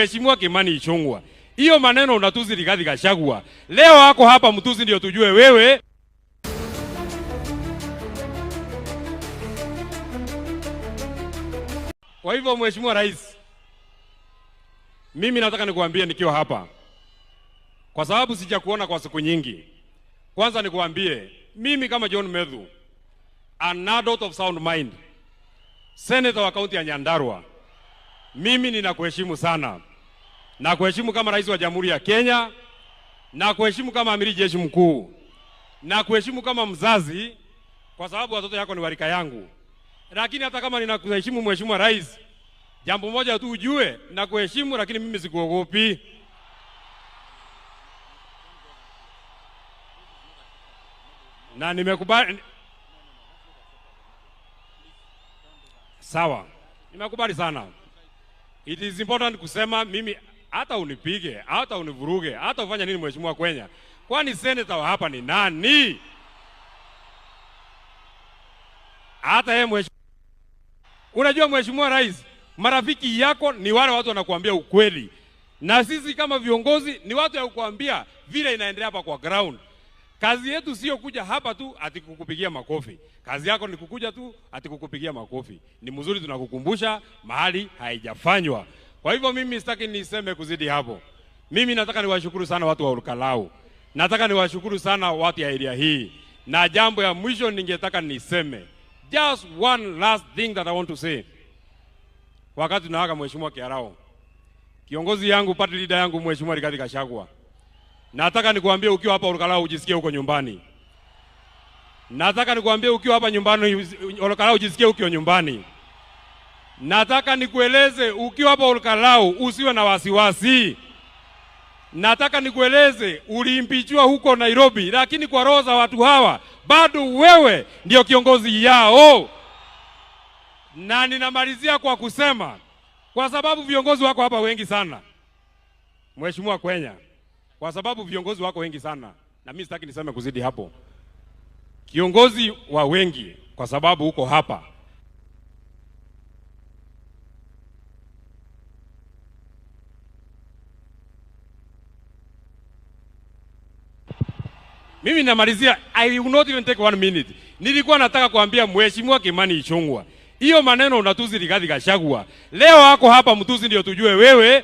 Mheshimiwa Kimani Ichung'wah, hiyo maneno unatusi Rigathi Gachagua. Leo ako hapa mtusi ndio tujue wewe. Kwa hivyo Mheshimiwa Rais, mimi nataka nikuambie nikiwa hapa, kwa sababu sijakuona kwa siku nyingi. Kwanza nikuambie mimi kama John Methu, an adult of sound mind, senator wa kaunti ya Nyandarua, mimi ninakuheshimu sana, na kuheshimu kama rais wa Jamhuri ya Kenya, na kuheshimu kama amiri jeshi mkuu, na kuheshimu kama mzazi, kwa sababu watoto yako ni warika yangu. Lakini hata kama ninakuheshimu Mheshimiwa Rais, jambo moja tu ujue, na kuheshimu, lakini mimi sikuogopi. Na nimekubali. Sawa, nimekubali sana. It is important kusema mimi, hata unipige, hata univuruge, hata ufanye nini Mheshimiwa Kwenya, kwani senator wa hapa ni nani? Hata yeye mheshimiwa. Unajua Mheshimiwa Rais, marafiki yako ni wale watu wanakuambia ukweli, na sisi kama viongozi ni watu ya kukuambia vile inaendelea hapa kwa ground. Kazi yetu sio kuja hapa tu ati kukupigia makofi. Kazi yako ni kukuja tu ati kukupigia makofi. Ni mzuri, tunakukumbusha mahali haijafanywa. Kwa hivyo mimi sitaki niseme kuzidi hapo. Mimi nataka niwashukuru sana watu wa Olkalou. Nataka niwashukuru sana watu ya area hii. Na jambo ya mwisho ningetaka niseme, just one last thing that I want to say. Wakati tunaaga Mheshimiwa Kiarao, kiongozi yangu, party leader yangu Mheshimiwa Rigathi Gachagua, nataka nikuambie ukiwa hapa Olkalou ujisikie huko nyumbani. Nataka nikuambie ukiwa hapa nyumbani Olkalou ujisikie ukiwa nyumbani. Nataka nikueleze ukiwa hapa Olkalou usiwe na wasiwasi. Nataka nikueleze uliimpeachiwa huko Nairobi, lakini kwa roho za watu hawa bado wewe ndio kiongozi yao. Na ninamalizia kwa kusema, kwa sababu viongozi wako hapa wengi sana, Mheshimiwa Kwenya, kwa sababu viongozi wako wengi sana, na mimi sitaki niseme kuzidi hapo. Kiongozi wa wengi, kwa sababu uko hapa, mimi namalizia, I will not even take 1 minute. Nilikuwa nataka kuambia Mheshimiwa Kimani Ichung'wah, hiyo maneno unatusi Rigathi Gachagua, leo ako hapa mtusi ndio tujue wewe.